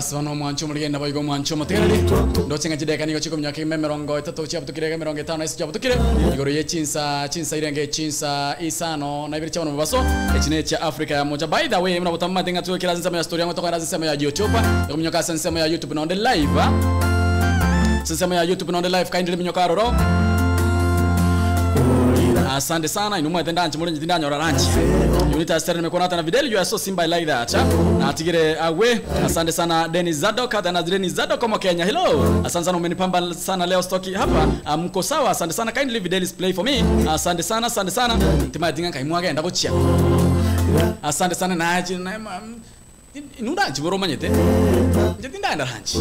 Basi bono omwancho omorigeni naboigo omwancho omotegereri. Ndoche ng'a chidakika nigo chikominyoka kegima 30 chiabutukire iga 50 chiabutukire igoro ye chinsa chinsa irenge chinsa isano na ibere chia bono mobaso echi ne chia Africa ya mocha. By the way buna botamomanyete ng'a twekire ase ensemo ya story yango tokoenda ase ensemo ya YouTube ekominyoka ase ensemo ya YouTube nonde live ase ensemo ya YouTube nonde live kindly minyoka aroro. Asante sana inwe mwete ndanche more inche tindanyora lunch. Unita Esther nimekuona na Fidel you are so simba I like that. Natigire agwe. Asante sana Dennis Zadok hata na Dennis Zadok omo Kenya. Hello. Asante sana umenipamba sana leo stoki hapa. Ah, Mko sawa. Asante sana kindly Fidelis play for me. Asante sana asante sana. Timatinga kaimwaga enda gochia. Asante sana nachi na nundanchi boro manyete. Nje tindaenda lunch.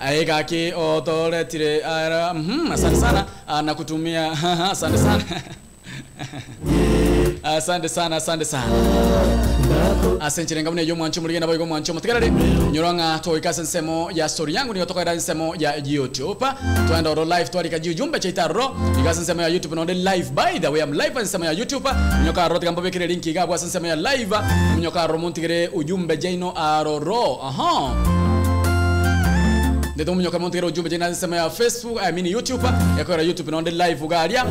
Aye gaki otoretire ara asante sana Ah, na kutumia asante sana. Asante sana asante sana. Ase nchirenga buna eyo omwancho omorigena boigo omwancho omotigareri nyora ng'a twagoika ase ensemo ya story yangu nigo tokoera ensemo ya YouTube twaenda oro live twarika jiujumbe chaito aroro iga ase ensemo ya YouTube nonde live by the way I'm live ase ensemo ya YouTube minyoka aroro tiga mbabekere link iga abwo ase ensemo ya live minyoka aroro montigere ujumbe jaino aroro aha ndete omonyoka montigere ujumbe jaino ase ensemo ya Facebook I mean YouTube ekoera YouTube nonde live iga aria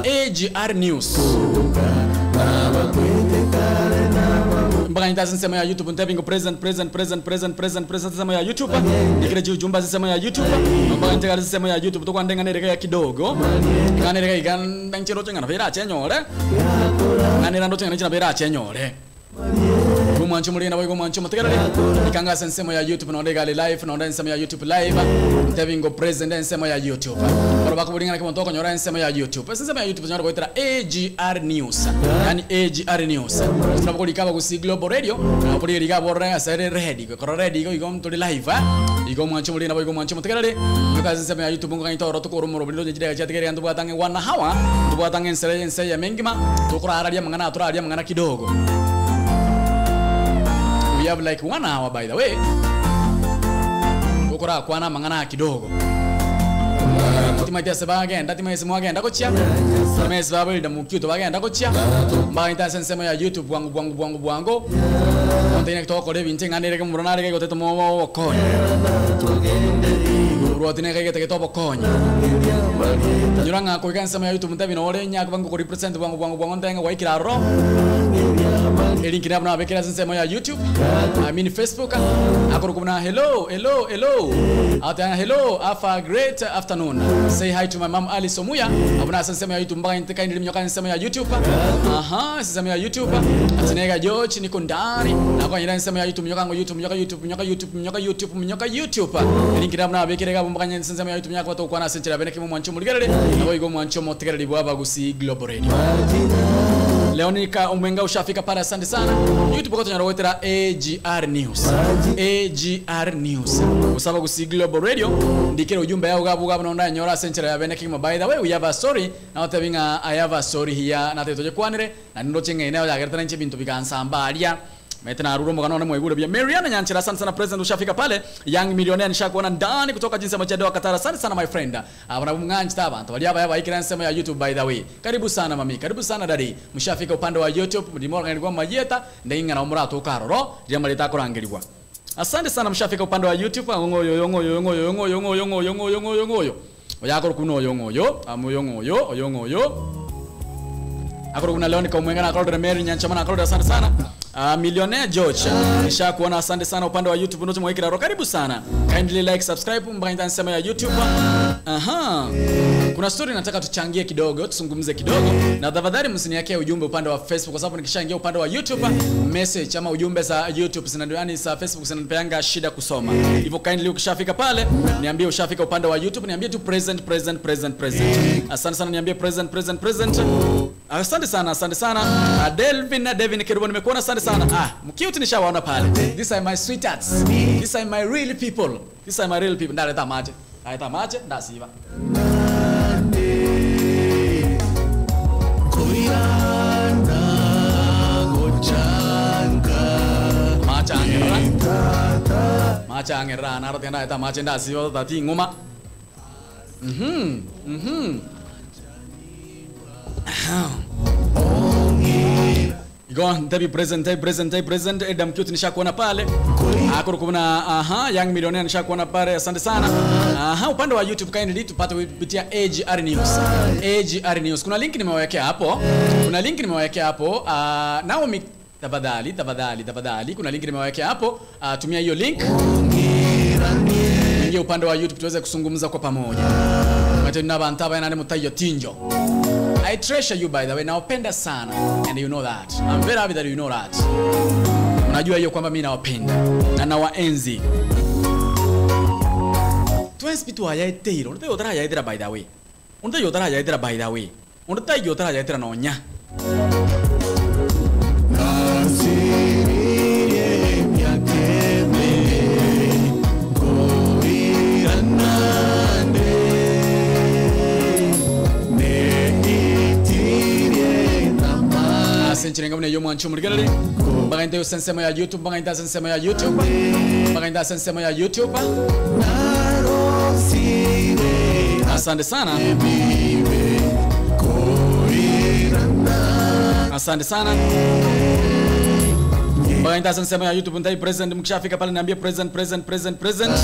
AGR News mpaka ase ensemo ya YouTube ntebingo present present present present present present ensemo ya YouTube ndikire chiujumbe ase ensemo ya YouTube mpaka ntigare ase ensemo ya YouTube tokwande ya kidogo ng'anerega iga ndanchero ng'ana bera chenyore ng'anera ndoche ng'ana china bera chenyore Gumwancho murina boigo mwancho mutegerere ikanga ase ensemo ya YouTube nonde igale live nonde ensemo ya YouTube live ntebingo present ensemo ya YouTube oro bakoburingana kimonto okonyora ensemo ya YouTube ase ensemo ya YouTube nyora goetera AGR News yani AGR News tunabokorika abagusi Global Radio na okorigeria iga aborore ase ere ready koro ready igo igo tori live eh igo mwancho murina boigo mwancho mutegerere nyoka ase ensemo ya YouTube ngokanyita oro tokoro omorobori roche chidega chiatigere ntobwatange one hour ntobwatange ensere ense ya mengima tokorararia amang'ana toraria amang'ana kidogo. We have like one hour by the way. Tokora kwana amang'ana kidogo. Timaite ase bagenda timaise mwagenda gochia timaise babarinda mukyuto bagenda gochia mbagenda ase ensemo ya YouTube bwangu bwangu bwangu bwangu onteine tokora ebinto eng'ana muro narege gotete mobo obokonyi rwotine gete gete obokonyi nyora ng'a koiga ensemo ya YouTube ntebi nore nyaka bangu ko represent bwangu bwangu bwangu ntenga gwaikira aroro elink nabo nabekera ase ensemo ya YouTube I mean Facebook akoro kubona hello hello hello ata hello have a great afternoon say hi to my mom Alice Omuya abona ase ensemo ya YouTube mpaka inteka indiri mnyoka ensemo ya YouTube aha ensemo ya YouTube atinega George niko ndani nako nyira ensemo ya YouTube mnyoka ngo YouTube mnyoka YouTube mnyoka YouTube mnyoka YouTube mnyoka YouTube elink nabo nabekera gabo mpaka ensemo ya YouTube nyako batokwana ase enchera bene kimwe mwancho murigerere nabo igo mwancho motegereri bwaba gusi Global Radio Leonika Omwenga ushafika pale, asante sana. YouTube kwa tunyarowetera AGR News. AGR News. Usaba gusi Global Radio ndikira ujumbe yao gabu gabu naonda nyora senchera ya bene kimo. By the way, we have a story. Na otabinga I have a story here na teto kwanire na ndo chenga eneo ya gertana nche bintu bikansamba aria. Mete na ruro mugano mwegure bia Mariana Nyanchera asante sana president ushafika pale. Young millionaire nishakuona ndani kutoka jinsi ya machado Katara asante sana my friend. Abana mung'anji tabantu bali aba yaba ikira nsemo ya YouTube by the way. Karibu sana mami, karibu sana daddy. Mshafika upande wa YouTube ndimo ngirwa majeta ndinga na umurato karoro jama litakurangirwa. Asante sana mshafika upande wa YouTube ngoyo ngoyo ngoyo ngoyo ngoyo ngoyo ngoyo ngoyo ngoyo. Oyakoro kuno oyo ngoyo, amoyo ngoyo, oyo ngoyo. Akoro kuna Leon Kaumwenga na akoro Mary Nyanchama na akoro asante sana. Millionaire George nisha kuona asante sana upande wa YouTube ndoto mwekira ro karibu sana. Kindly like subscribe mpaka nsema ya YouTube. Aha. Kuna story nataka tuchangie kidogo, tuzungumze kidogo. Na tafadhali msiniwekee ujumbe upande wa Facebook kwa sababu nikishaingia upande wa YouTube message ama ujumbe za YouTube zina yani za Facebook zinanipeanga shida kusoma. Hivyo kindly ukishafika pale niambie ushafika upande wa YouTube, niambie tu present present present present. Asante sana niambie present present present. Asante sana asante sana. Delvin na Devin Kerubo nimekuona asante sana. Ah, mkiuti nishawaona pale. These are my sweethearts. These are my real people. These are my real people. Ndaleta maje. Ndaleta maje ndasiba. Macha angerra. Macha angerra naro tena eta mache ndasiba tati ngoma. Igo ntebi present, ntebi present, ntebi present. Edam Cute nishakuona pale. Akuru kuna aha, Young Millionaire nishakuona pale. Asante sana. Aha, upande wa YouTube kindly tupate kupitia AGR News. AGR News. Kuna link nimewawekea hapo. Kuna link nimewawekea hapo. Naomi tafadhali, tafadhali, tafadhali. Kuna link nimewawekea hapo. Tumia hiyo link. Ingia upande wa YouTube tuweze kuzungumza kwa pamoja. Matendo na nane mutayo tinjo. I treasure you by the way, nawapenda sana and you know that. I'm very happy that you know that. Unajua hiyo kwamba mimi nawapenda na nawaenzi. Twens bitu hayaiteiro, unataka yotara hayaitera by the way. Unataka yotara hayaitera by the way. Unataka yotara hayaitera nonya. Senchirenga mune yomo ancho murigerere. Bagainda yo sensemo ya YouTube, bagainda sensemo ya YouTube. Bagainda sensemo ya YouTube. Asante sana. Asante sana. Bagainda sensemo ya YouTube ndai present mkishafika pale niambie present present present present.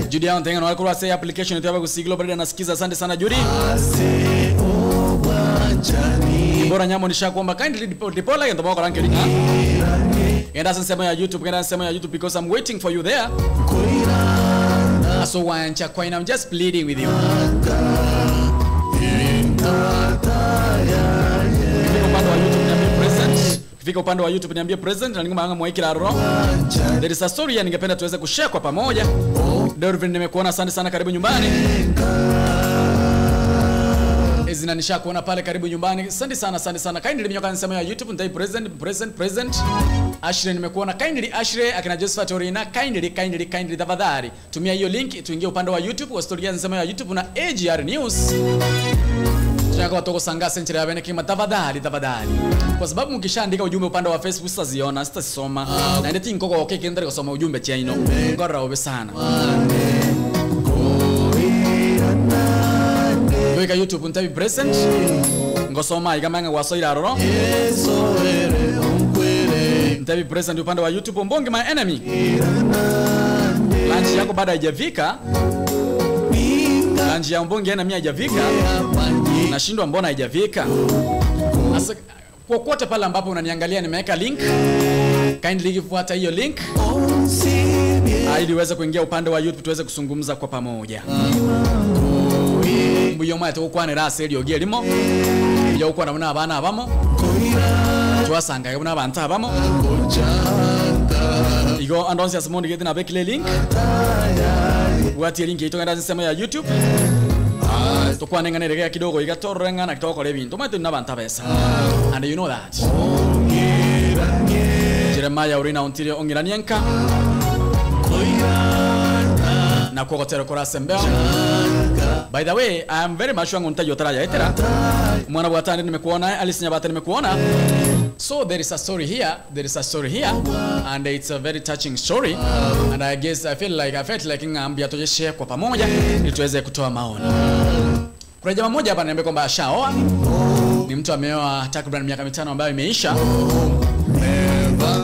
Judy hao ntenga na kwa say application yetu hapa kusiglo bado nasikiza. Asante sana Judy. Bora nyamo nishakuomba kindly dipola yendo boko ranke linga. Enda sema ya YouTube, enda sema ya YouTube because I'm waiting for you there. So wancha kwa I'm just pleading with you. Upande wa YouTube niambie present. Kifika upande wa YouTube niambie present na ningoma mwaikira ro. There is a story ya ningependa tuweze kushare kwa pamoja. Dorvin nimekuona, asante sana, karibu nyumbani. Ezina nishakuona pale, karibu nyumbani. Asante sana, asante sana. Kindly mnyoka nisema ya YouTube ndai present present present. Ashley nimekuona, kindly Ashley akina Josephat Orina, kindly kindly kindly tafadhali. Tumia hiyo link tuingie upande wa YouTube kwa story nisema ya YouTube na AGR News. Tunataka watu sanga senchira ya bene kima tafadhali tafadhali. Kwa sababu mkishaandika ujumbe upande wa Facebook sitaziona, sitasoma. Na ndeti nkoko okay kendere kusoma ujumbe chaino. Ngora obe sana. Goika YouTube ntabi present. Ngosoma ikamanga wasoira roro. Ntabi present upande wa YouTube mbonge my enemy. Lunch yako bado haijafika. Lunch ya mbonge enemy haijafika. Nashindwa mbona haijafika. Asa kokote pale ambapo unaniangalia nimeweka link. Kindly fuata hiyo link ili uweze kuingia upande wa YouTube tuweze kuzungumza kwa pamoja. Mbuyo mwa tukwane rase elyo gelimo. Yo kwa namna abana abamo. Twasanga yabona abantu abamo. Igo andonsi asimondi gete na bekile link. Wati link ito nganda sema ya YouTube. Tukwane ngane regea kidogo igatorrenga na kitoko lebinto mwa tuna abantu abesa. And you know that. Jeremiah urina ontire ongiranienka. Na kuogotero kora sembeo. By the way, I am very much wangu ntayo tara ya Mwana bwatani nimekuona, Alice Nyabata nimekuona. So there is a story here, there is a story here, and it's a very touching story. And I guess I feel like I felt like ngambia tuje share kwa pamoja ili tuweze kutoa maoni. Kuna jamaa mmoja hapa ananiambia kwamba ashaoa. Ni mtu ameoa takriban miaka mitano ambayo imeisha.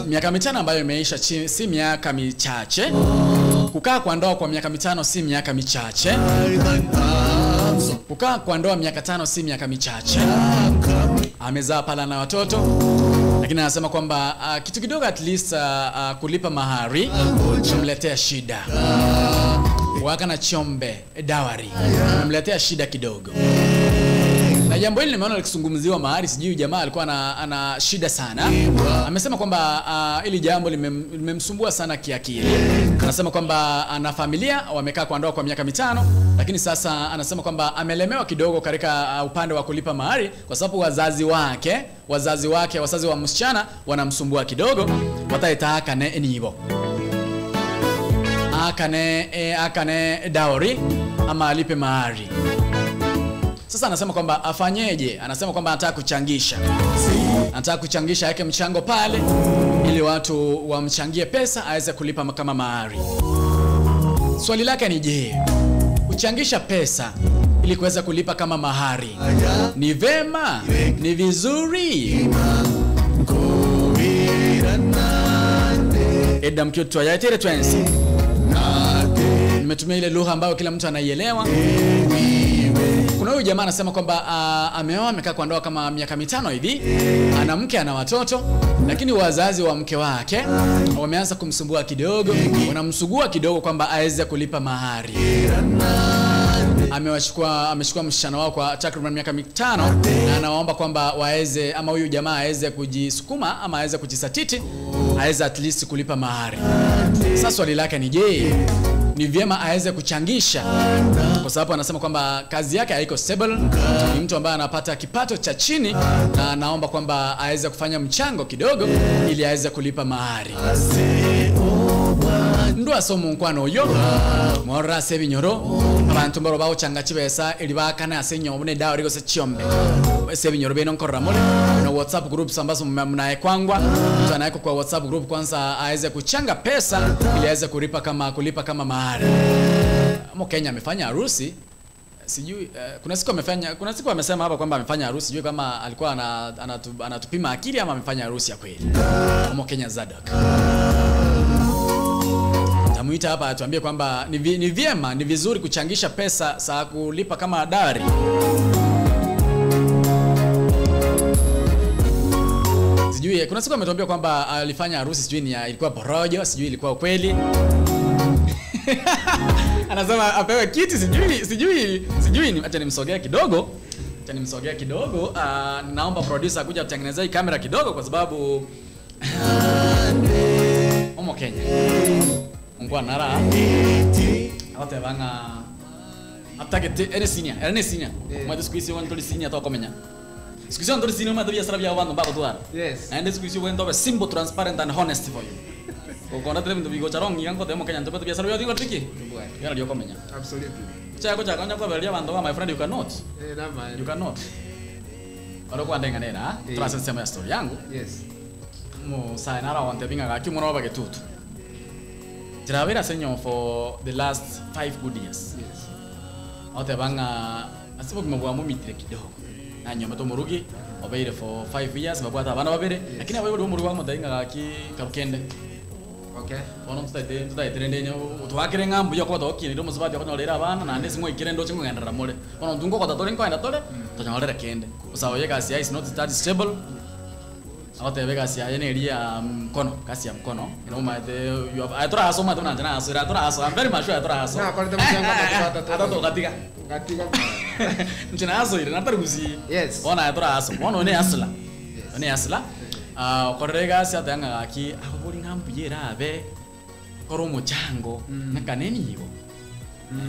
Miaka mitano ambayo imeisha si miaka michache. Kukaa kwa ndoa kwa miaka mitano si miaka michache. Kukaa kwa ndoa miaka tano si miaka michache. Amezaa pala na watoto. Lakini anasema kwamba kitu kidogo at least kulipa mahari kumletea shida. Waka na chombe dawari kumletea shida kidogo. Na jambo hili nimeona likizungumziwa mahari, sijui jamaa alikuwa ana shida sana. Amesema kwamba hili jambo limemsumbua sana kiakili. Anasema kwamba ana familia, wamekaa kwa ndoa kwa miaka mitano, lakini sasa anasema kwamba amelemewa kidogo katika upande wa kulipa mahari kwa sababu wazazi wake, wazazi wa msichana wanamsumbua kidogo, wataitaka ne nibo. Akane dowry ama alipe mahari. Sasa anasema kwamba afanyeje? Anasema kwamba anataka kuchangisha, anataka kuchangisha aweke mchango pale ili watu wamchangie pesa aweze kulipa kama mahari. Swali lake ni je, kuchangisha pesa ili kuweza kulipa kama mahari ni vema? Ni vizuri? Edda mkyo yatere twensi. Nimetumia ile lugha ambayo kila mtu anaielewa. Kuna huyu jamaa anasema kwamba ameoa, amekaa kwa ndoa kama miaka 5 hivi, ana mke ana watoto, lakini wazazi wa mke wake wameanza kumsumbua kidogo, wanamsugua kidogo kwamba aweze kulipa mahari. Amechukua msichana wao kwa takriban miaka 5 na anawaomba kwamba waeze ama huyu jamaa aweze kujisukuma ama aweze kujisatiti, aweze at least kulipa mahari. Sasa swali lake ni je, ni vyema aweze kuchangisha? Kwa sababu anasema kwamba kazi yake haiko stable, ni mtu ambaye anapata kipato cha chini, na anaomba kwamba aweze kufanya mchango kidogo ili aweze kulipa mahari. Ndwa somo nkwano oyo morra ase ebinyoro abantu mbaro bagochanga chibesa eri bakana ase enyomba ne dawa rigose chiombe ase ebinyoro bino nkorora more na WhatsApp groups ambazo mnaekwangwa. Mtu anawekwa kwa WhatsApp group kwanza aweze kuchanga pesa ili aweze kulipa kama mahari. Mo Kenya amefanya harusi sijui, kuna siku amesema hapa kwamba amefanya harusi, sijui kama alikuwa anatupima akili ama amefanya harusi ya kweli. Mo Kenya Zadok tamuita hapa atuambie kwamba ni vyema, ni vizuri kuchangisha pesa saa kulipa kama dari. Sijui, kuna siku ametuambia kwamba alifanya harusi, sijui ni ilikuwa porojo, sijui ilikuwa ukweli. Anasema apewe kiti, sijui ni acha nimsogea kidogo. Acha nimsogea kidogo. Naomba producer kuja kutengeneza hii kamera kidogo kwa sababu Omo Kenya. Ngwa nara. Ate banga atagete ene senior, ene senior. Ma siku hizi wantu senior to komenya. Siku hizi wantu senior ma biashara bya bantu bako twara. Yes. And siku hizi wantu simple, transparent and honest for you. Ukona tele bintu bigo charong yango temo Kenya ntope biashara bya tingo triki. Yana ndio komenya. Absolutely. Chako chako nyako belia bantu my friend, you cannot. Na man. You cannot. Aro kwa ndenga nera, trasa sema ya story yangu. Yes. Mo sa nara wante binga gaki mwana wa getutu. Tiravera senyo for the last 5 good years. Yes. Ote banga asibo kumabwa mu mitire kidogo. Na nyoma to murugi obeire for 5 years babwata abana babere. Lakini abayo ndo murugi wa mudainga gaki karukende. Okay. Bono tutaite ndenya utwakire ngambu yoko tokini ndo musubati okonyorera abana na ndesi ngoikire ndo chingogendera more. Bono ndungo kota tore nkoenda tore tonyorera kende. Usawo ye kasi is not that stable. Awate be kasi ya ne ya mkono, kasi ya mkono. Ino maite you have atora aso mato na jana aso atora aso. I'm very much sure atora aso. Na akorete mchanga atora ato to katika. Katika. Mchana aso ile natari gusi. Yes. Bona atora aso. Bono ne asla. Ne asla. Korega si atanga gaki abori ngambu yera abe koro muchango nakaneni igo.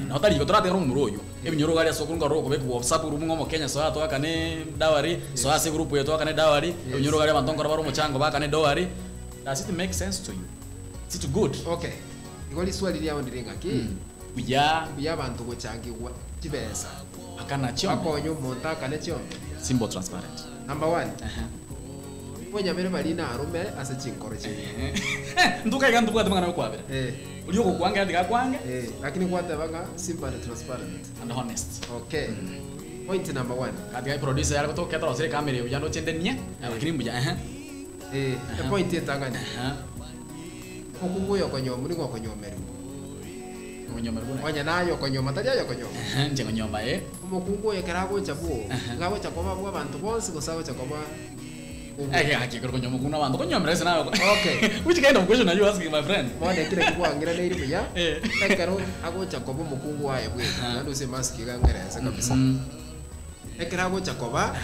Na otari igo torate ro muroyo. Ebinyoro gari aso kurunga ro kobe WhatsApp group ngomo Kenya so atoka kane dawari so ase group yetu akane dawari ebinyoro gari abantu ngora baro muchango bakane dawari. Does it make sense to you? Is it good? Okay. Igo liswali lya ondirenga ki? Kuya kuya bantu gochangirwa kibesa. Akana chombe. Akonyo monta akane chombe. Simple transparent. Number 1. Bonyamere bali na arume ase chinkoro chi. Nduka iga nduka tumangana kwabira. Ulioko kwanga ndika kwanga. Lakini kwata banga simple and transparent and honest. Okay. Point number 1. Katika producer yako to ketara osire kamera ujando chende nia lakini mbuja E point etangani. Okungu yokonyomu ningo konyomeru. Konyomeru. Onya nayo konyoma tari ayo konyoma. Nje konyoma Omukungu yekera gocha bo. Gagocha koba bwa bantu bonsi gosagocha koba. Haki konyoma kuna bantu konyomera sina. Okay. Which kind of question are you asking my friend? Mwana kile kikwangira neiri buya. Ekero agocha koba omukungu waye bwe. Nando se mask gangereza kabisa. Ekero agocha koba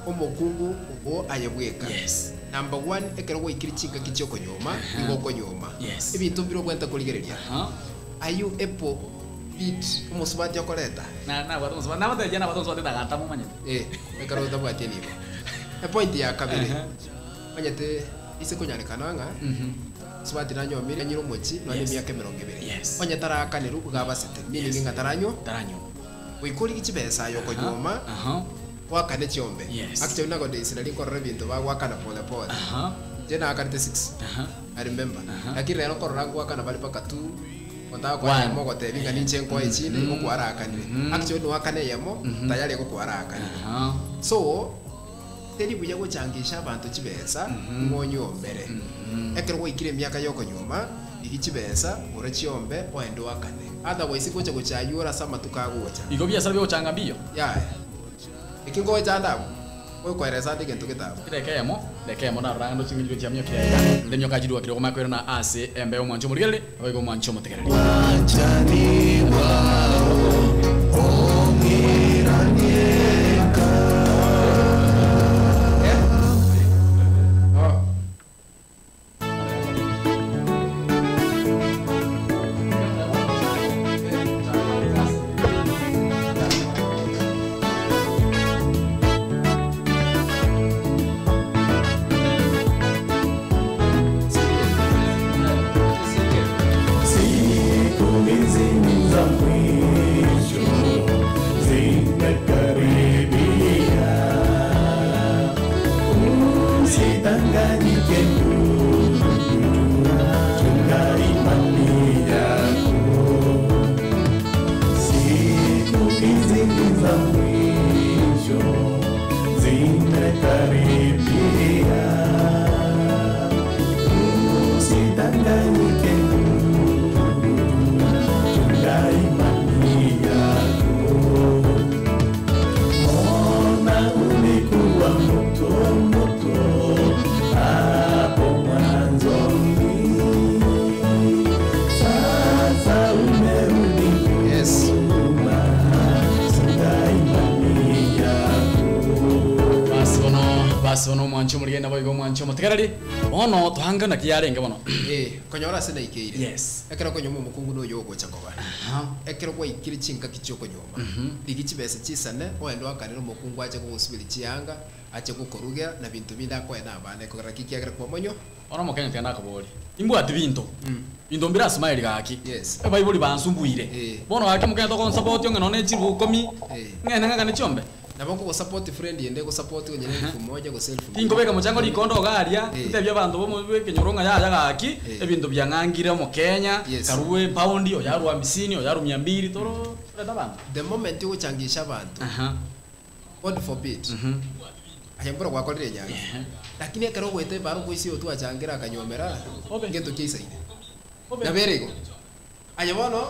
omukungu obo ayebweka. Yes. Number 1 ekero goikiri chinga kichio konyoma igo konyoma. Yes. Ebintu biro bwenta kurigereria. Are you able beat omusubati okoreta? Na watu musubati na watu jana watu musubati tagata mumanyete. Ekero utabwatie nibo. E point ya kabiri. Manyete ise kunyarekana nga. Subati nanyo mire nyiro mochi no ni miaka 20. Yes. Onye tarakaniru ugabasete. Meaning nga taranyo. Taranyo. Goika origie chibesa aye okonyuoma, Aha. oakane chiombe. Yes. Actually nowadays nari nkorora ebinto bagoakana pole pole. Aha. Inche naakanete six. Aha. I remember. Aha. Lakini rero nkorora ngoakana bare mpaka two, otaka One. eyemo ogotebi ng'a ninche nkoe echinde igo kwarakanire. Actually noakane eyemo, tayari igo kwarakanire. Aha. So, teri buya gochangisha abanto chibesa ng'a onyombere. Ekero gwaikire emiaka ya okonyoma, rigia chibesa, gora chiombe, oende oakane. Otherwise gocha gochayora ase amatuko agocha. Igo biasara biogochanga mbiyo. Yaya. Eki ngocha ande abwo, gokoeresa ande egento gete abwo. Edageka eyemo, edageka eyemo narora ng'a ndoche ng'enchire chiamiokire aiga, naende emioka chirwakire okomanya koirana ase embeo y'omwanchi omorigereria, naboigo omwanchi omotegereri. Oh. Siku hizi ni za mwisho, zimekaribia. Usidanganyike ndugu, chunga imani yako. Siku hizi ni za mwisho, zimekaribia. Usidanganyike ndugu, chunga imani yako. Mbona ulikuwa moto moto hapo mwanzoni, sasa umerudi Yes. nyuma, chunga imani yako. Basi bono, basi bono omwanchi omorigereria naboigo omwanchi omotegereri, bono tohanga naki yarenge bono. Eh, konyora ase naikeire. Yes. Ekero okonyoma omokungu noyo ogocha koba. Aha. Ekero gwaikire chingaki chiokonyoma, rigia chibesa chisane, oende oakanere omokungu ache kogosiberia chianga, ache gokorugera, na binto binde akoe na abana ekogera ki kiagera kwamonywa. Bono omokenya tiga nakoborie, imbwati binto, binto mbire ase maeri gaki, Yes. abaibori bansumbuire. Eh. Bono gaki omokenya tokonsapoti ong'e nonye ne chiribu ikomi, Eh. ng'ende ng'akane chiombe. Nabo nkogosupport friend ende egosupport onye na elfu moja gose elfu mbili. Tinkobeka mochango rikondo iga aria, Eh. ntebie abanto bomo b'ekenyoro ng'a yaya gaki, Eh. ebinto biang'angire omokenya, Yes. karue epaundi, oyo arue hamsini, oyo arue mia mbili, toro torete abanto. The moment ogochangisha abanto, Aha. God forbid, aye mboro gwakorire enyangi, lakini ekero ogoeta ebara omoisia oyo twachangire akanyomera, Obe. ngento kiaisaine. Obe. Nabo ere igo. Aye bono,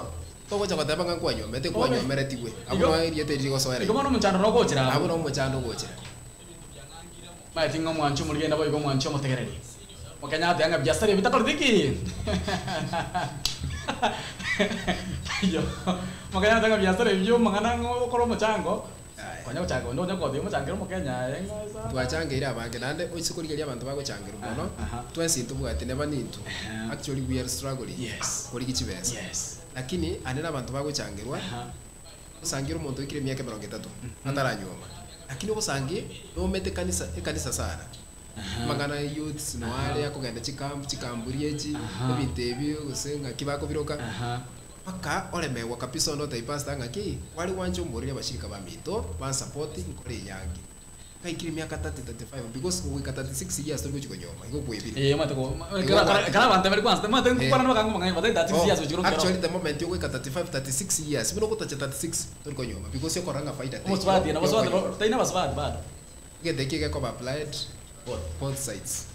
togocha goteba ng'a nkwanyomete, Obe. kwanyomeretigwe. Abwo Igo- noe erieta eri rigosoera Igo igo. bono omochando nogochera abwo. Abwo no omochando ogochera. Maeti ng'a omwanchi omorigende naboigo omwanchi omotegereri. Mokenya agateba ng'a biasara ebi bitakoreti ki? Taiyo. Mokenya agateba ng'a biasara ebi bia omong'ana ng'a okore omochango, Aye. konya gochaka onde onya kotebia omochangere omokenya aye ng'a ase Twachangeire abange naende oise korigereria abanto bagochangerwa mono, Aha. twensi ntobwati neba nintwe. Aha. Actually we are struggling Yes. korigia chibesa. Yes. Lakini ande na abanto bagochangerwa, Aha. osangi omonto oikire emiaka emerongo etato ataranyuoma. Lakini ogosangi nomete ekanisa ekanisa sana. Amang'ana ya youths no are akogenda chikamp chikamburi echi, Aha. ebinto ebi gose ng'aki bakobiroka. Aha. Mpaka oremegwa kabisa onde otebia pastor ng'aki, kware gwancha omboreri abashirika baminto bansupport nkore enyangi. Ngaikire emiaka 30, 35 because goika 36 years tori gochi konyoma, igo kwebire. Eh, omanyete ko Igo kera gwatire. kera abanto bari kwanza omanyete nkokwana Eh. nabakanga bang'ai batari 36 Oh, years gochia korokera. actually the moment ogoika 35, 36 years, buna ogotacha 36 tori konyoma because okorora ng'a faida teiyo Omosubati na basubati yokonyoma. tari na basubati bado. Egento ekio gekoba applied both sides.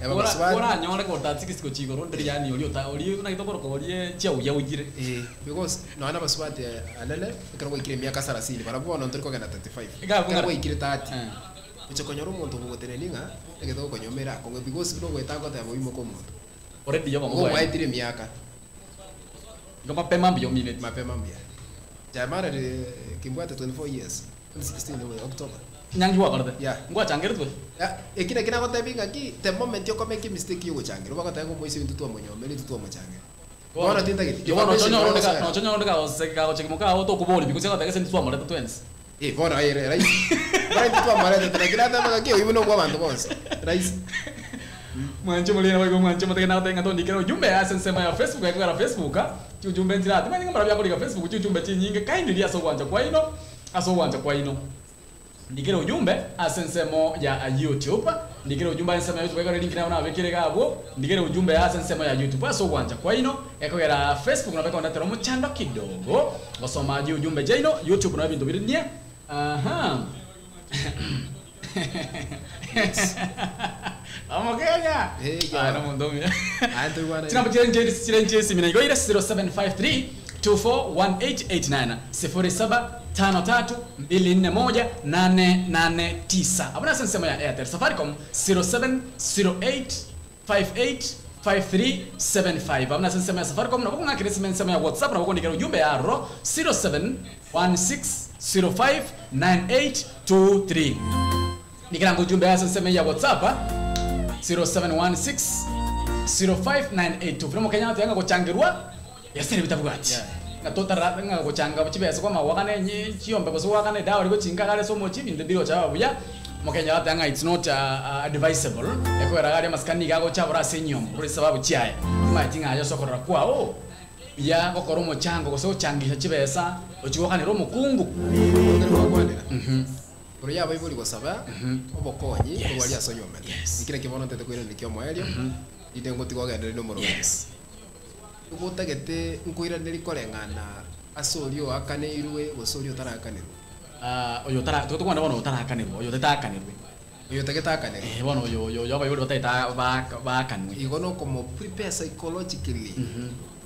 Eba Ora basubati oranyore ko 36 gochia igoro ndiri yaani oria ota oria naki tokoroka orie chiauyauyire. Eh, because nonya na abasubati anene ekero gwaikire emiaka sarasini barabwo bono ntori kogenda 35. Iga Ekero gwaikire 30 Eh. gocha konyora omonto ogogotenenia ng'a egento ogokonyoma ere akong'u because buna ogoeta agoteba oimoke omonto. Already yoba Igo mobwaye. gwaetire emiaka. Igo mapema mbuya omineti. Mapema mbuya. Jamara kimbwate 24 years 2016 October. Nyangi gwakorete? Yeah. Ngwachangeretwe? Ya, eki naki nagotebia ng'aki the moment okomake emistake yogochangera obagoteba ng'a omoisia oyo intwe twamonyomera intwe twamochangera. Bono tintageti. Igo bono Information nochonyora onde nogosera. nochonyora onde kagose kagocheki mokao tokoboria because agoteba gese intwe twamoreta twensi. Eh, bono aye ere rahisi. Bono intwe twamoreta lakini nateba ng'aki oyio buna obwa abanto bonsi. Rahisi. Mwanche more naboigo mwanche motege nagotebia ng'a tondikere ojumbe ase ensemo ya Facebook ekogera Facebook chiujumbe nchire aa timanyeti ng'a mbarabwo akorika Facebook chiujumbe chinyinge kindly ase ogwancha kwaino. Ase ogwancha kwaino. Ndikere ujumbe ase ensemo ya YouTube. Ndikere ujumbe ase ensemo ya YouTube ekero link nabo nabekire iga abwo. Ndikere ujumbe ase ensemo ya YouTube ase ogwancha kwaino. Ekogera Facebook nabo ekondetera omochando kidogo gosoma chiujumbe chiaino. YouTube nabo ebinto bire nie. Aha. Omokenya. Eh, Aye nomonto omuya. Aye ntoigwane. Chinamba chire nche chire nche esimi na igo ire 0753 241889 0753 241 889. Abwo nase ensemo ya Airtel. Safaricom 0708 585375. Abwo nase ensemo ya Safaricom nabo okong'akera esime ensemo ya WhatsApp nabo okondikera ujumbe ya aroro 0716059823. Ndikera ujumbe ase ensemo ya WhatsApp 0716 059823. Omokenya ateba ng'a gochangerwa yasere bitabwati. Ng'a totara ng'a gochanga chibesa kwa amagwakana enye chiombe gose goakana edawa gochinka gare ase omochie ebinto mbigocha biaba buya. Omokenya agateba ng'a it's not advisable ekogera gari amasikani nigo agocha abora ase enyiomo korwa esababu chiaye. Timanyeti ng'a aye ase okorora kwao buya gokora omochango gose gochangisha chibesa ochie goakanera omokungu. Ekero gwakwanera igoro ya abaibori gosaba obokonyi Yes. korwa aria ase onyomete. Yes. Ekero ekio bono ntete koiraneria kia omoerio, rinde ngotiga ogenderere na omorwani. Yes. Nigo otagete nkoiranerie koreng'ana ase oria oakaneirwe gose oria otarakanerwe? Ah, oyo otara togo tokwana bono otarakanerwa, oyo otataakanerwe. Oyo otagete akanerwe. Eh, bono oyo oyo oyo abaibori batagete a- baaka baakanwe. Igo nokomo prepare psychologically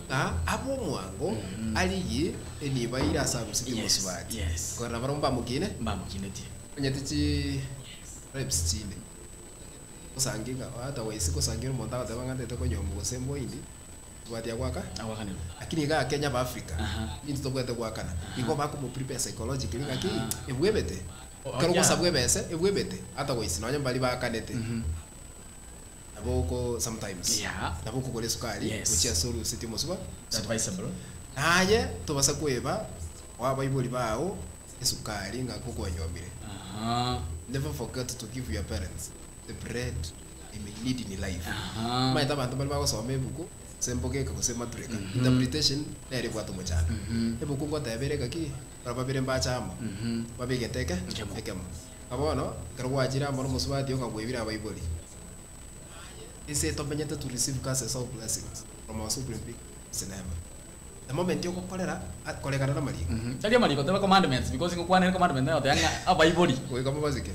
ng'a abe omwango arigie enibo aire ase aruseti Yes, omosubati. yes. Korora barabwo mbamokine? Mbamokinetie. Onyete chi reps chinde. Gosangi ng'a otherwise gosangi omonto agoteba ng'a ntagete konyomwa gose mboindi, mosubati agoaka? Agoakanerwa. Lakini igaa Kenya aba Africa, Aha. intwe tobwate goakana. Igo bakomo prepare psychologically ng'aki, Aha. ebwebete. Oh, Ekero yeah. ogosabwa ebese, ebwebete, otherwise nonye mbari baakanete, nabo oko sometimes, Yeah. nabo okogora esukari, Yes. gochia ase oruseti omosuba, Advisable. Naye tobasa koeba oa abaibori bao esukari ng'a gokwanyomire. Aha. Never forget to give your parents the bread they may need in life. Aha. Omanyete abanto mbare bagosoma ebuku gose embogeka gose ematureka. Interpretation nere ebwate omochando. Ebuku ngoteba ere ng'aki, barabwo babere mbache amo, babe egento eke Ekemo. ekemo. Ng'a bono, ekero gwachire amo na omosubati oo ng'a bwaibire abaibori. Ase tomenyete to receive curses or blessings from our supreme being is never. The moment ogokorera koregana namariko. Tari amariko teba commandments because ngokwanere commandment nayo goteba ng'a abaibori. Goika mobasike.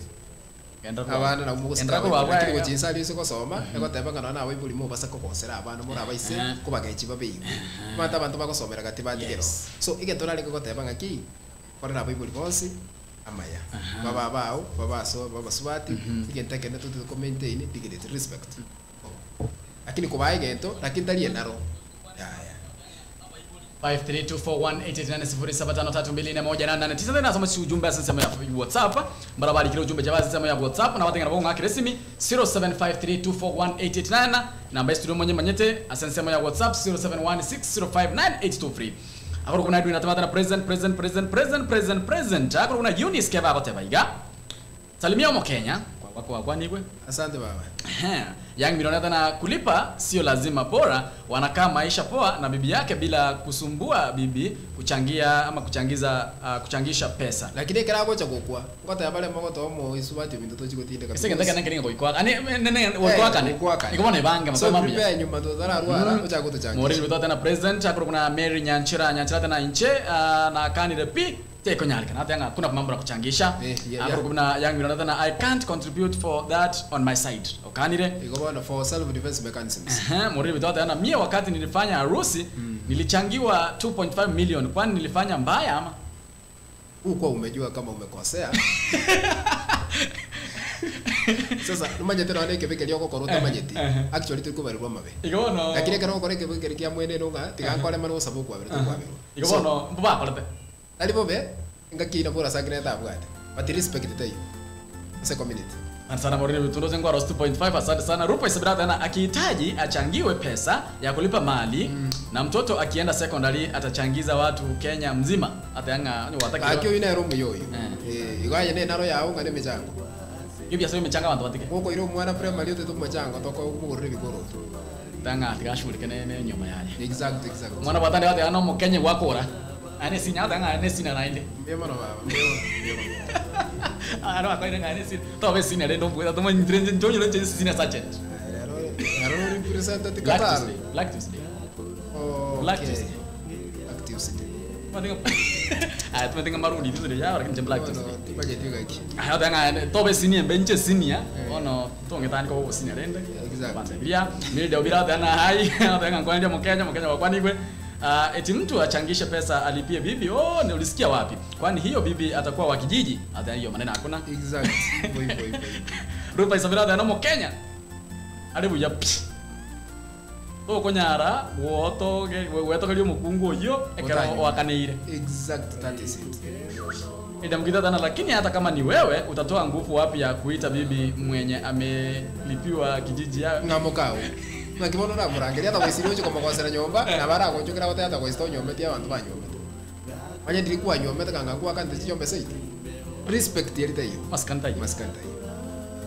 Genda korwa Abana nabwo mogosika Genda korwa abaibori. Lakini abwo gochia inse aria ase gosoma, egoteba ng'a nonya na abaibori mobasa kogosera abana more abaise kobagechi babe igwe. Omanyete abanto bagosomera gati batigera oo. Yes. So egento narenge goteba ng'aki, korera abaibori bonsi amaya. Babe abao, babe aso babasubati, egento ekene totete ko maintain dignity, respect. Lakini kobaa egento, lakini tari enaro, yaya. 5324188907532418889 nasoma ujumbe ase ensemo ya WhatsApp mbara barikire ujumbe chaba ase ensemo ya WhatsApp na batengena bong'akera esimi 0753241889 namba ya studio monyemanyete ase ensemo ya WhatsApp 0716059823 akoro kuna Edwin atamata na present present present present present present akoro kuna Eunice keba agoteba iga salimia omokenya kwa kwa kwa nigwe Asante baba. Young Millionaire na kulipa sio lazima, bora wanakaa maisha poa na bibi yake bila kusumbua bibi kuchangia ama kuchangiza kuchangisha pesa. Lakini ekero agocha gokwa, ngoteba bare mogotoa omoisubati ominto tochi gotindeka Ese genda because kana keringa goikoa. Ani nene goikoa kane. goikoakane. Iko bona ibange So masoma mbuya. prepare nyuma totararwara ochake gotochangisha. Moriri bitwa tena president akoro kuna Mary Nyanchira Nyanchira tena inche na kanire pi tekonyarikana hata yanga kuna mambo ya kuchangisha Eh, yeah, akoro yeah. kuna Young Millionaire tena I can't contribute for that on my side. Okanire Igo bono for self defense mechanisms. Ehe, Muriri Bitwata yana mie wakati nilifanya harusi nilichangiwa 2.5 million kwani nilifanya mbaya ama? Huko umejua kama umekosea. Sasa numanyete nonye ekebe keria ogokora otamanyeti. Actually torikobarerwa amabe. Igo bono Lakini ekero ogokora ekebe keria kia mwene ng'a tiga nkore mani gosaba okwaberwa tokwaberwa. Igo So, bono mbobakorete. tari bobe engaki nabo orasangire tabwate. But respect teiyo ase community. Asante sana Muriri Bitundo Zengo Ross 2.5 asante sana. Rupa Isabella tena akihitaji achangiwe pesa ya kulipa mali na mtoto akienda secondary atachangiza watu Kenya mzima. Hata yanga ni wataki. Gaki oyo nere omuya oyo. Eh. Eh, igo aye nenaro yao ng'a nemechango. Iyo biasara imechanga abantu batike. Gokoira omwana primary otete omochango tokomogorera ebikoroto. Tanga tikashurike ne ne nyuma yaye. Exact, exact. Mwana batande wate ano mukenye gwakora. Aye ne senior, agoteba ng'a aye ne senior naende. Mbuya mono baba, mbuya mono, mbuya mono. Aye nabo ng'a aye ne senior. Tobe senior rende ombwete tomanyire inche inche onyore inche senior sergeant. Aye rero rero oripresenteti Black Qatar. Tuesday, Black Tuesday. Black Okay. Tuesday. Black Tuesday. Aye tomanyete ng'a maroon Tuesday yaba lakini inche Black Bono Tuesday. timanyeti gaki. Aye ogoteba ng'a aye tobe senior embe inche senior, bono tong'etani koba obosenior rende. Exactly. Kwanza biria, Milda Obira agoteba ng'a hi, agoteba ng'a nkwanire omokenya, omokenya gwakwanigwe. Ah, eti mtu achangishe pesa alipie bibi, oh, ni ulisikia wapi? Kwani hiyo bibi atakuwa wa kijiji? Agoteba hiyo maneno hakuna. Exact. Hivyo hivyo hivyo. hivyo. Rupa Isabella agoteba nomokenya are buya pi. Tokonyara gwotoge gwetogeria omokungu oyio ekero Otanywa. oakaneire. Exact, that is it. Itamkita tena lakini hata kama ni wewe utatoa nguvu wapi ya kuita bibi mwenye amelipiwa kijiji ya Ng'amokao. Naki bono namorangeria atagoisirie oche komogosera nyomba, nabo aragochokera goteba atagoisete onyometi abanto banyomete. Onye ndiri kwanyomete kanga nkwakante chinyombe seito. Respect eri taiyo. maskani taiyo. Masikani taiyo.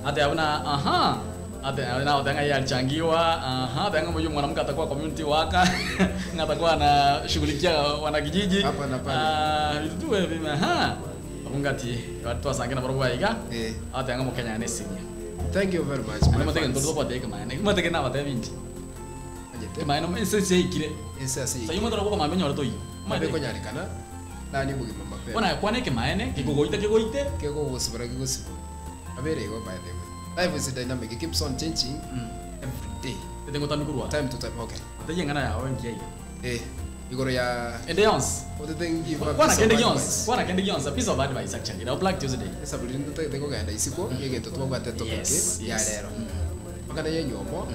Ate abuna aha ate na otanga yeye alichangiwa aha atanga mmoja mwanamke atakuwa community worker na atakuwa anashughulikia wanakijiji Hapa na pale. ah vitu tu hivi aha abungati watu wasangena barobwa iga Eh. atanga mo Kenya ne senior Thank you very much. my Ane mateke fans. ndoto kwa teke maana mateke na batebe inchi Manyete. maana ese seikire Ese ase sayi motoro kwa mamenyo ro toyo Mabe konyarikana nani bugima mapema. bona kwane ke maene kikugoite kigoite Kegogosibora kegosibora. Abere igo by the way. Life is dynamic. It keeps on changing every day. tete ngotamikurwa Time to time. Okay. teyengana yawe nkiai Eh. Igoro ya ende yonse otete ngiva. kwana kende yonse kwana kende yonse a piece of advice actually now Black Tuesday Esaburi ndotagete kogenda isiko egento twabwate topic Yes, ya yes. rero. Makana yenyomo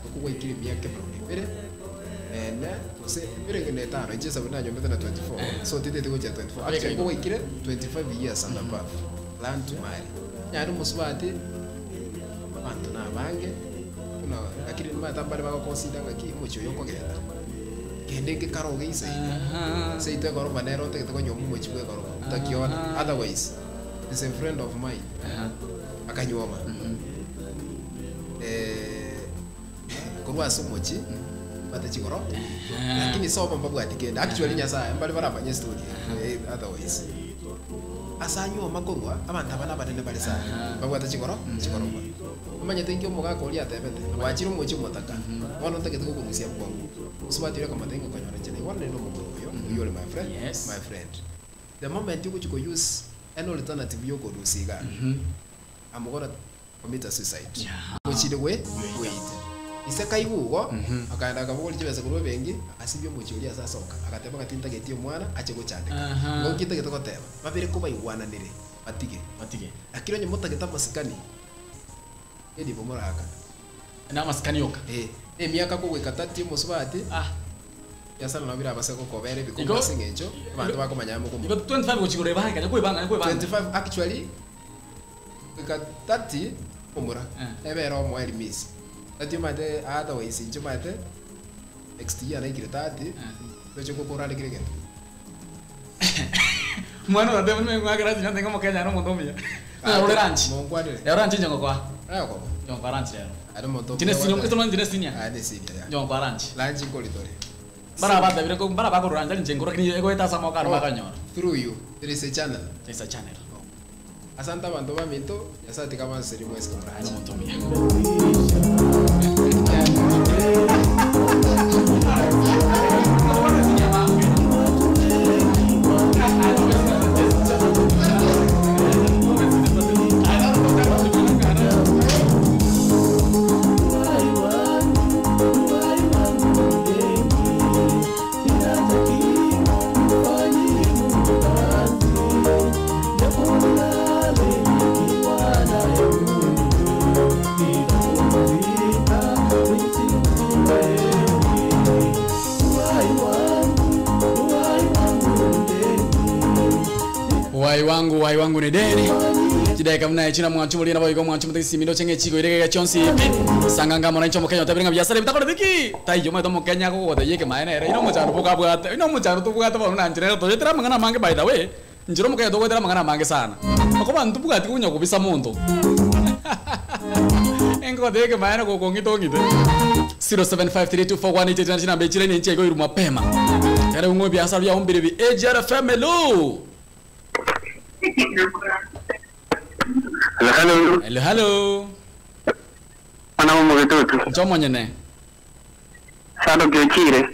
okugwaikire emiaka emerongo ebere ene gose emerongo ene etano inche esaburi nanyomete na 24 so titete gochia 24 actually kogwaikire 25 years and above plan to marry nyari omosubati abanto na abange buna lakini nimanyete mbare bagoconsider ng'aki omochie oyo okogenda kende nkekaroge isaine Aha. seito ekoroba nere otagete konywa omochie bwa ekoroba otakiona otherwise is a friend of mine Aha. akanyuoma eh, korwa ase omochie bate chigoro lakini sobo mbabwati kende actually nyasaye mbare baramanye story eh, otherwise ase anyuoma korwa abanto aba nabanene bare sana babwate chigoro chigoroba omanyete inki omogaka oria atebete gwachire omochie omotaka bono ntagete gokorusia bwango osubati oria akamata inga okonyora nchera igo nere omogoro oyo oyo ore my friend Yes. my friend the moment ogochi kouse an alternative yokorusia iga I'm gonna commit a suicide Yeah. gochire gwe gweite ise kaigu igo akaenda akabogori chibesa korwa ebenki asibia omochie oria ase asoka agateba ng'a tintageti omwana ache gochandeka Aha. igo nkintagete goteba babere kobaigwananire batige batige lakini onye motagete amasikani eribo moraka na masikani yoka eh emiaka kogoika 30 omosubati ah yasana nabo birabase gokobera Igo- ebikombe ase eng'encho abanto bakomanya igo mokomo 25 gochigora ibanga nyakwibanga nyakwibanga 25 actually goika 30 omura Eh. ebere omoe limisi 30 omanyete otherwise inche omanyete next year naikire 30 toche gokorare kere gento mwana uratebu nimeng'wakera chinyonte ng'o mokenya no omonto omuya ore ranchi monkwanire rero ranchi njongo kwa ayokoba njongo kwa ranchi rero ari omonto chine senior mkito chine senior aya ne senior ya njongo kwa ranchi lanchi nkoritore bara batabire ko bara bakorora nje ngoro kini egoeta sama okano bakanyora through you there is a channel it's a channel asante abanto baminto nyasaye tikabanseri mwesi ano komorache omonto omuya Wai wangu wai wangu ni deni chidaika muna china mwanchu mulina boigo mwanchu mutisi mindo chenge chiko irege chonsi pi sanganga mona icho mokenya tabiringa biasara bitakore biki taiyo mato mokenya ko gote yeke maene ere ino mucharo buka bwate ino mucharo tubwate bono na njira to yetera mangana mange by the way njiro mokenya to yetera mangana mange sana akoba ntubwati kunya kubisa muntu engo teke maene ko ngito ngite 0753241889 namba ichire ni nchego iru mapema. Tegere ng'o ebiasara biao mbire bi AGR FM hello. Hello, hello. Hello hello. Mwana wa mugitutu. Ncho monyene. Sado kiochire.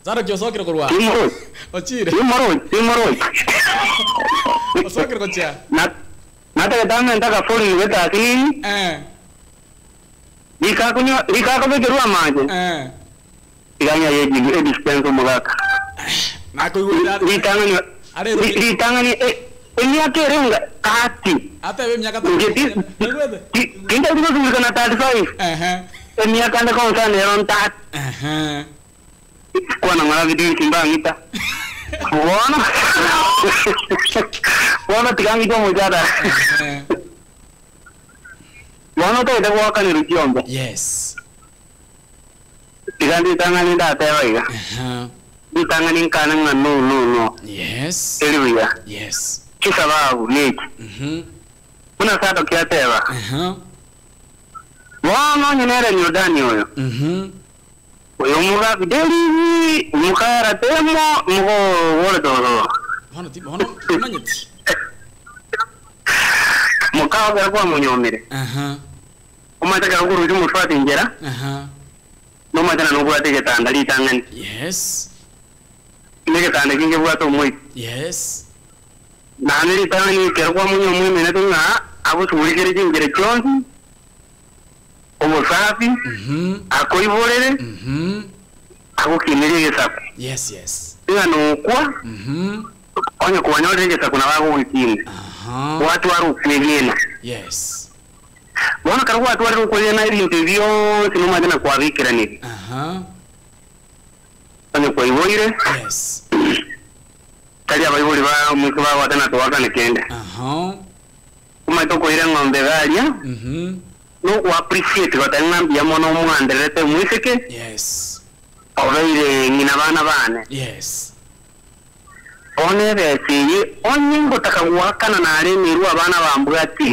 Zara kiosokire korwa. Timoro. Ochire. Timoro, timoro. Osokire gochia. Na nataka ntaka fori weta asini. Eh. Likakunywa likakubekerwa maje. Eh. Iganya yeji edispenso mugaka. Nakoigwira. Litangani Are litangani emyaka erenga kati. Ata ebe miaka Ngeti Naigwete. kinda ndiko na 35. Ehe. Emyaka ndako sana ero ntatu. Ehe. Kwana mara vitu simbangita. Bona. Bona tikangitwa mujada. Eh. Bona toete gwakani rukiombe. Yes. Tiga nditang'ani ndateba iga. Ehe. Nditang'ani nkana ng'a no no no. Yes. Eri buya. Yes. Kisababu niki. Buna sado kiateba. Ehe. Bono nyinere nyudani oyo. Oyo muga bideli mukara temo mugo wole toro. Bono ti bono manyeti. Mukawa kera kwa munyomire. Aha. Omata kera kuruju mutwate njera. Aha. Nomatana nobwate getanda litang'ani. Yes. Negetanda kinge bwate omwiki. Yes. Naende ritang'ani ekero kwamunya omwemenete ng'a agosugulikere chingere chionsi obosafi akoiborere agokinerie egesaku Yes, yes. ng'a nokwa onye kwanyorire egesaku nabo agogokina gwatwara okwegena Yes. bono kero gwatwarire okwegena ebinto bionsi nomanyete na kwabikeranirie Aha. onye kwaiboire Yes. tari abaibori ba omwike bagwate na twakane kende Aha. omanyete okoira eng'ombe garia no appreciate batari ng'a mbuya mono omwandererete omwiseke Yes. obeire ng'ina bana bane Yes. bono ebesa eye onye ngotaka gwakana naremerwe abana bambwati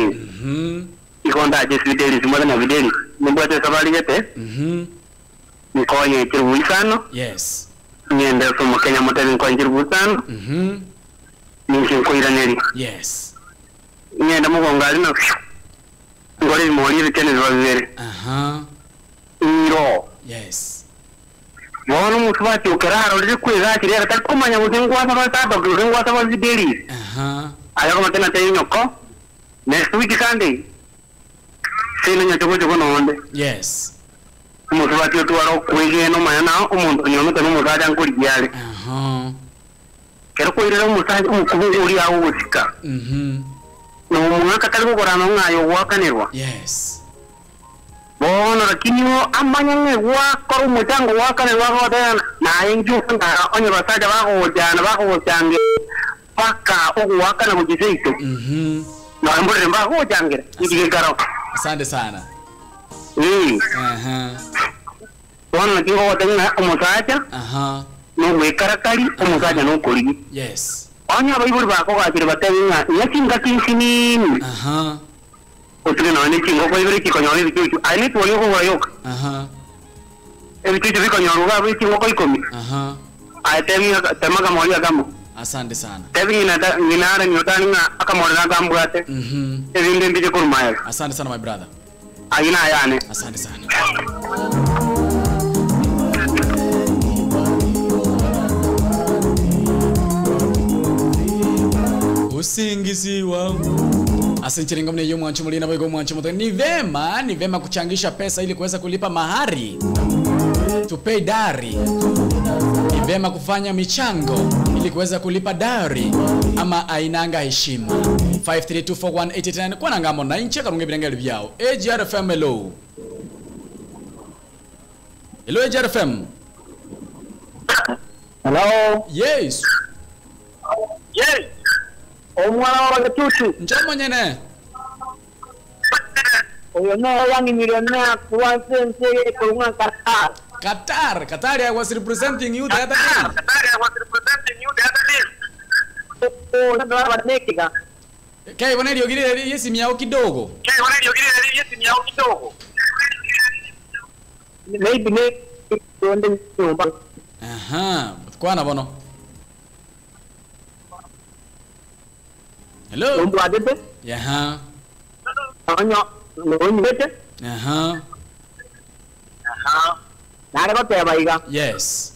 igo ndache fidelis mwathe na fidelis nimbwate esabari gete nkonye chirubu isano Yes. ng'ende ase omokenya motebi nkonye chirubu isano ninche nkoiraneri Yes. ng'ende mogongo ari na ngore ebimori ebikene biba bibere Aha. iro Yes. bono omotu batiokera arorire kwegachire ere tari komanya gose ngwasa basadoke gose ngwasa ba fidelis Aha. aya komatena te nyoko next week Sunday sino nyochogochogo nonde Yes. omotu batiotwara okwegena omanya na omonto onyomete na omosacha nkorigiare Aha. kero koirera omosacha omokubo oria agogosika na omwaka tari gogorana ng'ayo ogwakanirwa Yes. bono lakini o amanya ng'e gwakora omochango gwakanirwa agotena naye njuka onye basacha bagogochana bagogochange paka ogwakana gochiseito naemborere mbagogochangira ikigekaro Asante sana. Aha. bono naki ngogote ng'a omosacha Aha. nogwekarakari omosacha nokorigi Yes. onye abaibori bakogachire batebi ng'a ng'a chingaki nsinini Aha. otire nonye chingoko ibere chikonyora ebichuchu aye nitwori okogora yoka Aha. ebichuchu bikonyorwa iga abwo chingoko ikomi Aha. aye tebi ng'a tema akamori akamo Asante sana. tebi ng'ina ng'ina are nyotani ng'a akamori gakambwate ebinde mbiche korumaega Asante sana my brother. aye nayane Asante sana. Usingizi wangu. Asinchiringa mne yo mwancho mulina boigo mwancho moto. Ni vema, ni vema kuchangisha pesa ili kuweza kulipa mahari. To pay dari. Ni vema kufanya michango ili kuweza kulipa dari ama ainanga heshima. 5324189 kwa nangamo na inche karunge birengeli byao. AGR FM hello. Hello AGR FM. Hello. Yes. Yes. Omwana wa Gatutu. Njomo nyene. Oyo no wangi milionea kuwa sense kurunga Qatar. Qatar, Qatar I was representing you the other day. Qatar I was representing you the other day. Oh, ndo abanekika. Kai bwana ndio yesi miao kidogo. Kai bwana ndio yesi miao kidogo. Maybe ne tonde nyumba. Aha, kwana bono. Hello. Nombwatete, Yaha. onyo nonyete, Aha. nare goteba iga, Yes.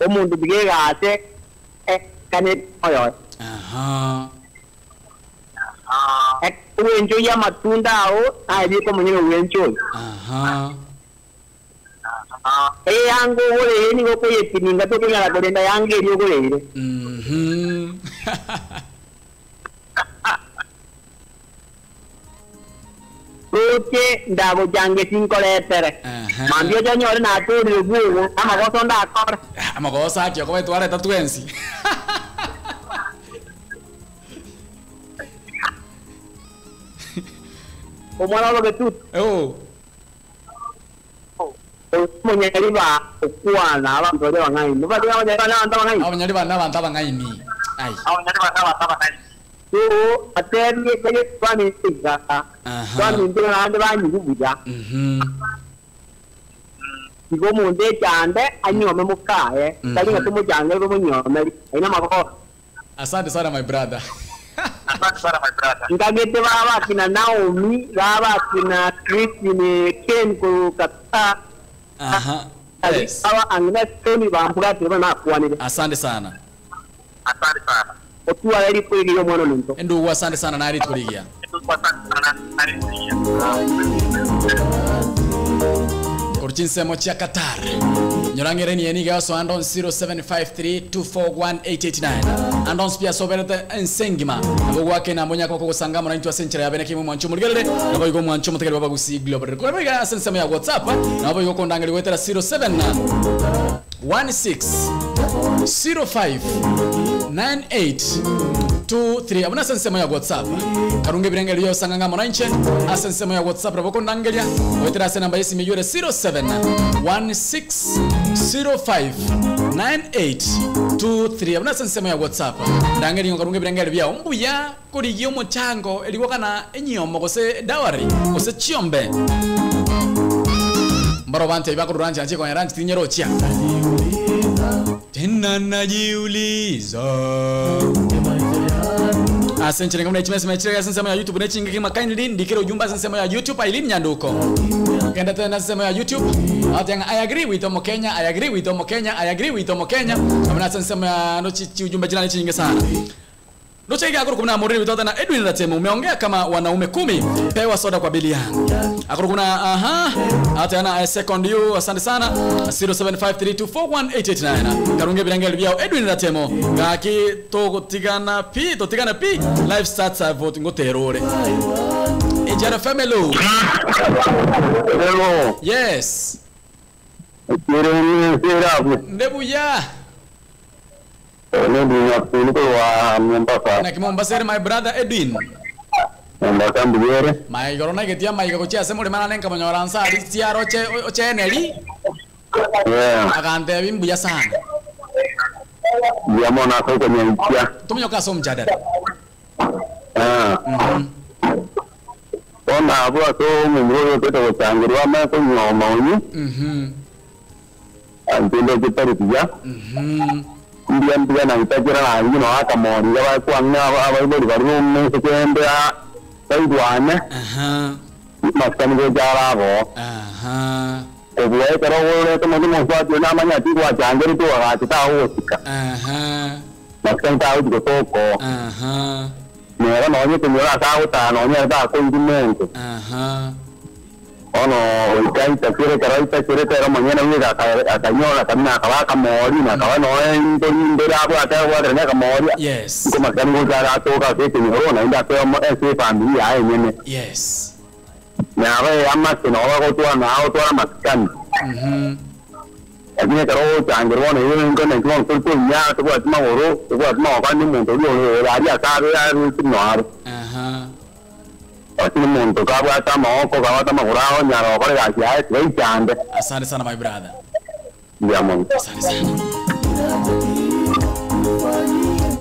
omonto tiga egase, kane oyo. Aha. Owencho ya matunda ao, aye komonyene owencho. Aha. Eyango ogorere nigo okoyetininga tokonyara korenda yanga eria ogoreire. Roche ndagojange sinkoretere. Aha. Mambia chanyore natorire bwogo, amagoso ndakora. Amagoso akio koba twareta twensi. Omwana obogetutu. Oh. Omonyari ba okwana abantu baria bang'aini. Baria abanyari ba n'abantu abang'aini. Abanyari ba n'abantu abang'aini. Ai. So atebie kanye twamintiga. Aha. Twamintiga naende banyigu buya. Igo omonto echande anyome mokaye. Tari ng'a tomochange bomonyiomeri. Aina magoso. Asante sana my brother. Nkagete baba akina Naomi, baba akina Christine Ken kukata. Aha. Yes. Aba Agnes Tony bambwatire banakwanire. Asante sana. Otuwara erikwegire omwana ominto. Endugu asante sana nari tuligia. Koruchinsemo chia Qatar. Nyorangere ni eniga yoso andon 0753241889. Andon pia soberete ensengima. Nabo gwake na monya koko gusanga mwana intwa senchera yabene kimwe mwancho muligerere. Nabo igo mwancho mutegere baba gusi global. Kore biga sensemo ya WhatsApp. Nabo igo kondangeri wetera 07 16 05 98 23 abona sensemo ya WhatsApp karunge birengeri yo sanga ngamo nanche asensemo ya WhatsApp raboko nangeria wetera ase namba yesi miyure 07 16 05 98 23 abona sensemo ya WhatsApp ndangeri karunge birengeri bya mbuya kurigia omuchango erigwo kana enyomo gose dawari gose chiombe mbaro bante bakururanja nche konyera nche tinyerochia tena najiuliza asenchere ngamna chimese mechire sensemo ya YouTube nechingi kima kindly ndikire ujumba sensemo ya YouTube Aileen Nyanduko kenda tena sensemo ya YouTube ati I agree with Omo Kenya, I agree with Omo Kenya, I agree with Omo Kenya. Amna sensemo ya no chi ujumbe jina chingi sana. Ndochaiga akuru kumna muriri witoto na Edwin Ratemo umeongea kama wanaume 10 pewa soda kwa bili yangu. Akuru kuna aha hata ana I second you asante sana 0753241889 karunge bilangeli byao Edwin Ratemo gaki togotigana pi totigana pi live starts a vote ngoterore. Ejara family. Hello. Yes. Ndebuya. Na kimombasa my brother Edwin. Mombasa mbuyere. Maigoro naigetia maiga gochia ase muri mana nenka monyora nsari tiaro che ocheneri. Yeah. Akantebi mbuya sana. Yamona koko nyenkia. Tumunyoka so mjadala. Ah. Ona abo ato mumuro peta gochangirwa ma ko nyoma onyu. Antende kitari pia. Ndiya ndiya na itakira na ngino akamori ya kwa ng'a abaibori bari mu sekende a baigwane. Aha. Maskani go jarabo. Aha. Obwe kero gore to mundi moswati na manya ti kwa changiri tu agachita ogosika. Aha. Maskani ta ugo toko. Aha. Nera no nye kunyora ta uta no nye ta ko indimente. Aha. Ono oikaita kire karaita kire kero manyana ngiga akanyola kamina akabaka mori na akaba no ndori abo ata wa na kamori. Yes. Ko maskani go jara toka ke kunyora na inda ko ese familia aye nyene. Yes. Na abe amase no go twa na o twa maskani. Lakini kero changirwa na iyo ngo na ngo to nya to kwa magoro to kwa magoro ni muntu rio ari akabe ari no aro. Aha. Lakini muntu kabwa ta maoko kabwa ta magoro ao nyaro kore gachi aye tuichande. Asante sana my brother. Ya mungu. Asante sana.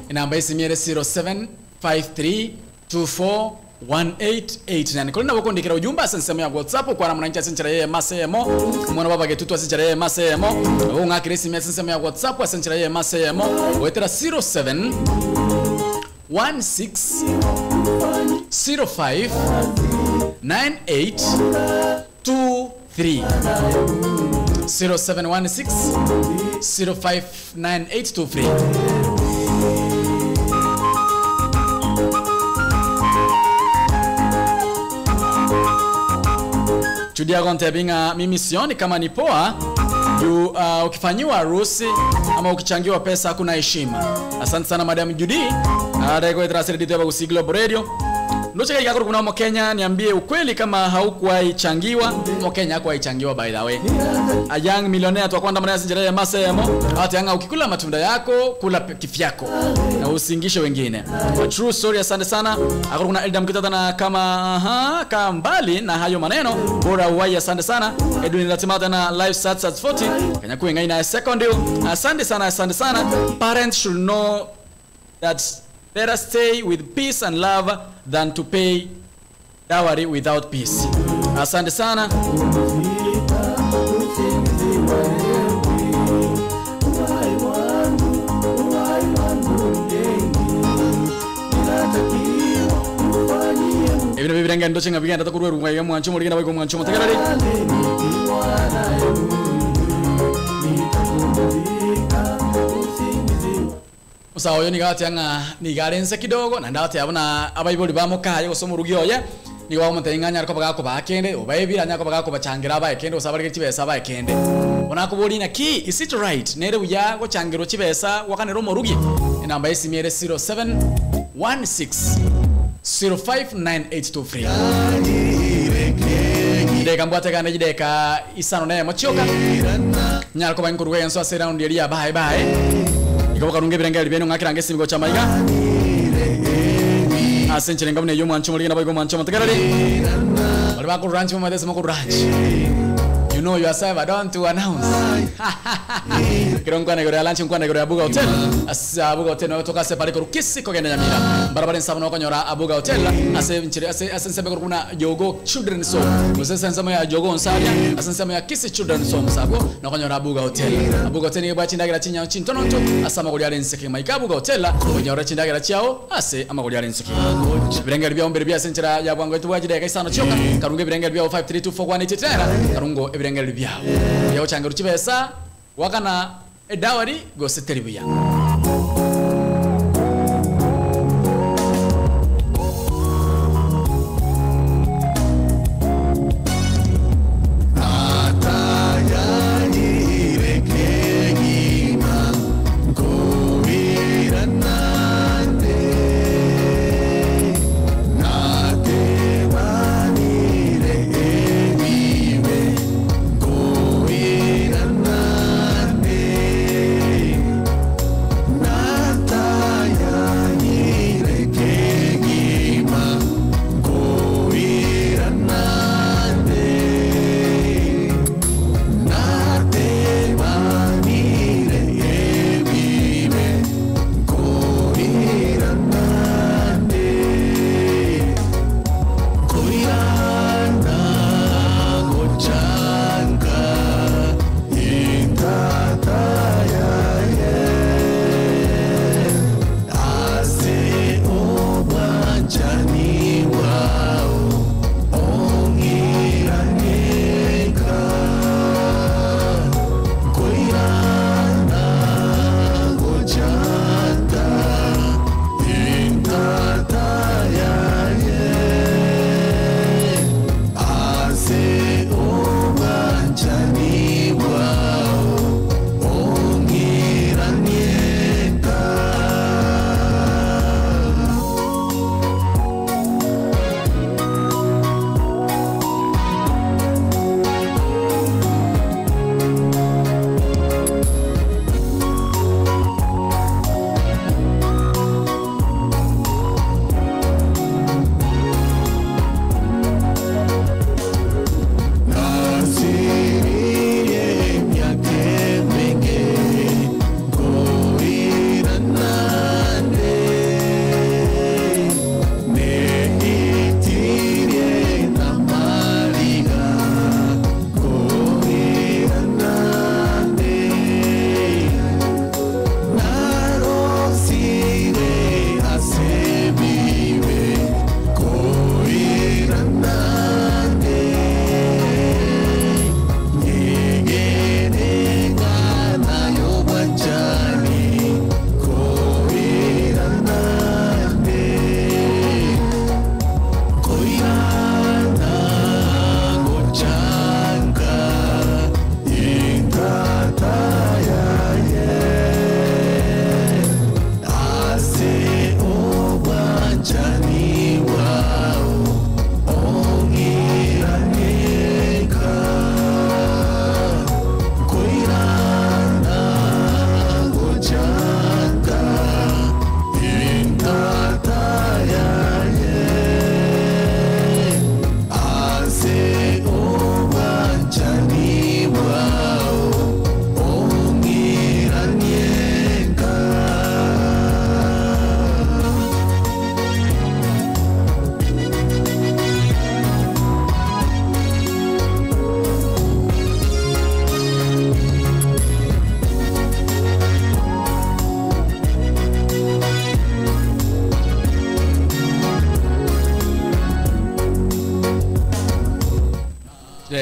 Inamba isimire 0753241889. Kuli nabo kundikira ujumbe asensemo ya WhatsApp kwa namna senchera yeye masemo mwana baba getutu asenchera yeye masemo abo ngakire simya sensemo ya WhatsApp asenchera yeye masemo wetera 07 16 05 98 23 0716 059823. Judia Gontebinga, mimi sioni kama ni poa juu ukifanyiwa harusi ama ukichangiwa pesa hakuna heshima. Asante sana Madam Judy. Aregoetraserditobagusi Global Radio. Ndocheka ikakuru kuna mo Kenya, niambie ukweli kama haukuwahi changiwa. Mo Kenya hakuwahi changiwa by the way. A young millionaire twakwanda mwana sinjira ya masemo. Ati anga ukikula matunda yako, kula kifyako na usiingishe wengine. A true story, asante sana. Akuru kuna Eldam Kitata na kama aha, kaa mbali na hayo maneno, bora uwai, asante sana. Edwin Latimata na live sats at 40. Kenya kuinga ina second deal. Asante sana, asante sana. Parents should know that better stay with peace and love than to pay dowry without peace. Asante sana. Ebino bibirenga ndoche ngabigenda takurwe runga mwancho murigenda baiko mwancho mutegereri. Musawa oyo niga atianga nigarense kidogo na ndate abona abaibori bamukaye gose omurugi oye nigo bagomotebia ng'a anyare koba gakoba kende obaebire anyare koba gakobachangira abae kende gose abarigere chibesa abae kende bono akobori naki is it right nere buya gochangerwa chibesa gwakanera omorugi enamba ya esimi ere 0716 059823 ndeka mbwatekane chideka isano nemo chioka nyara koba nkoruga enso ase round eria bae bae ikoboka runge birenge bino ngakiranga esimigo cha maiga ase nchirenga bune yo mwancho muri nabo mwancho mutegerere bari bakuranchi mu madesi mukuranchi. You know yourself, I don't to announce. Kero nkwana igoro ya lunch nkwana igoro ya Abuga Hotel. Ase Abuga Hotel no toka se pale korukisi kogenda Nyamira. Barabara nsabo no konyora Abuga Hotel. Ase nchire ase ase nsembe kuna Jogo Children's Home. Ose nsemo ya Jogo Nsaria, ase nsemo ya Kisi Children's Home sabo no konyora Abuga Hotel. Abuga Hotel ni bwa chindagira chinya chintononto ase amagori ari nseke maika Abuga Hotel onyora chindagira chiao ase amagori ari nseke. Birengeri bya ombere bya senchera ya bwango etu bwajideka isano chioka karunge birengeri bya 5324189 karungo ebirengeri byao byao chibesa wakana edawari gose teribuya.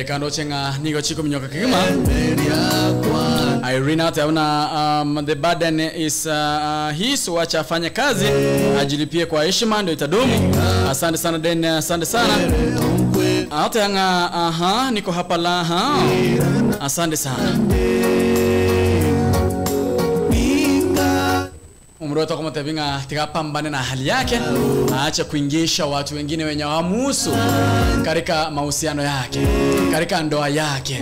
Chideka ndoche ng'a nigo chikominyoka kegima. Irene ataona the burden is his, wacha afanye kazi ajilipie kwa heshima ndio itadumu. Asante sana Den, asante sana. Hata yanga aha, niko hapa la aha. Asante sana. Umri wetu kama tabinga tikapambane na hali yake, aache kuingisha watu wengine wenye hawamuhusu katika mahusiano yake, katika ndoa yake.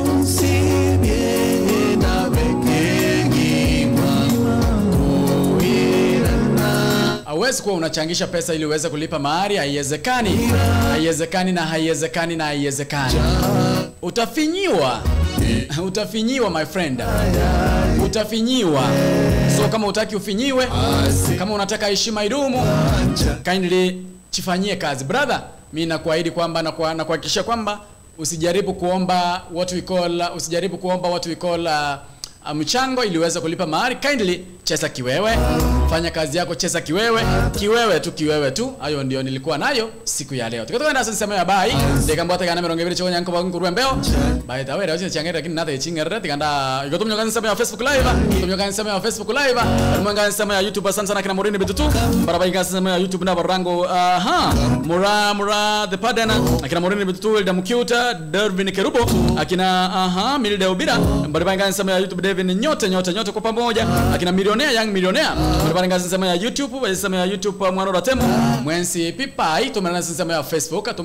Hauwezi kuwa unachangisha pesa ili uweze kulipa mahari, haiwezekani, haiwezekani na haiwezekani na haiwezekani. Utafinyiwa, utafinyiwa my friend, utafinyiwa. So kama utaki ufinyiwe, kama unataka heshima idumu, kindly chifanyie kazi brother. Mi nakuahidi kwamba nakuhakikishia kwamba usijaribu kuomba what we call, usijaribu kuomba what we call mchango ili uweze kulipa mahari. Kindly cheza kiwewe, fanya kazi yako, cheza kiwewe, kiwewe tu, kiwewe tu. Hayo ndio nilikuwa nayo siku ya leo. Tukatoka na sema ya bye ndeka mbata kana 20 chonya nko bangu mbeo bye tawe leo changera lakini nata chingera tikanda ikotumnyo kanisa ya Facebook live, tumnyo kanisa ya Facebook live, tumnyo kanisa ya YouTube. Asante sana kina Morini bitutu baraba kanisa ya YouTube na barango aha mura mura the padana akina Morini bitutu Elda Mukiuta Dervin Kerubo akina aha Milda Ubira baraba kanisa ya YouTube Devin, nyote nyote nyote kwa pamoja akina Millionaire Young Millionaire baraba kanisa ya YouTube kanisa ya YouTube mwana ratemo mwensi pipai tumana kanisa ya Facebook.